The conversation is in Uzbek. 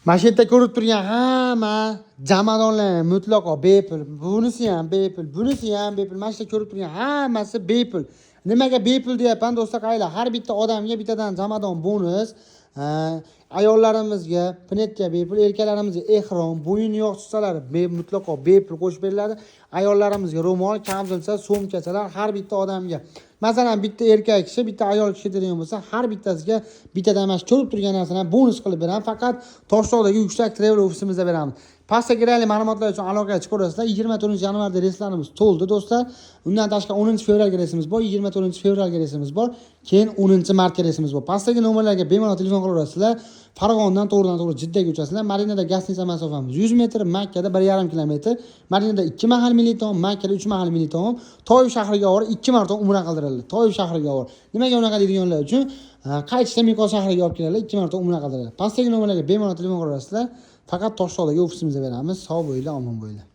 Mana shu yerda ko'rib turgan hamma jomadonlar mutlaqo bepul. Bunisi ham bepul, bunisi ham bepul. Mana shu yerda ko'rib turgan hammasi bepul. Nimaga bepul deyapman, do'stlar? Qaranglar, har bitta odamga bittadan jomadon bonus. Ayollarimizga пинетка bepul, erkaklarimizga ehrom, bo'yin yog'chalari mutlaqo bepul qo'shib beriladi. Ayollarimizga ro'mol, kamzulcha, sumkachalar har bitta odamga. Masalan, bitta erkak kishi, bitta ayol kishi deydigan bo'lsa, har bittasiga bittadan mana shu ko'rib turgan narsalarni bonus qilib beramiz. Faqat Toshloqdagi Yuksak Travel ofisimizda beramiz. Pastda kerakli ma'lumotlar uchun aloqaga chiqaverasizlar. 24-yanvarda reyslarimiz to'ldi, do'stlar. Undan tashqari 10-fevralga reysimiz bor, 24-fevralga reysimiz bor, keyin 10-martga reysimiz bor. Pastdagi nomerlarga bemalol telefon qilaverasizlar. Farg'onadan to'g'ridan to'g'ri Jiddaga uchasizlar. Madinada гостиница masofamiz 100 metr, Makkada 1,5 kilometr. Madinada 2 mahal milliy taom, Makkada 3 mahal milliy taom. Toif shahriga borib 2 marta umra qildiradi. Toif shahriga borib. Nimaga unaqa deydiganlar uchun, qaytishda Miqot shahriga olib keladilar, 2 marta umra qildiradi. Pastdagi nomerlarga bemalol telefon qilaverasizlar. Faqat Toshloqdagi ofisimizda beramiz. Sog' bo'linglar, omon bo'linglar.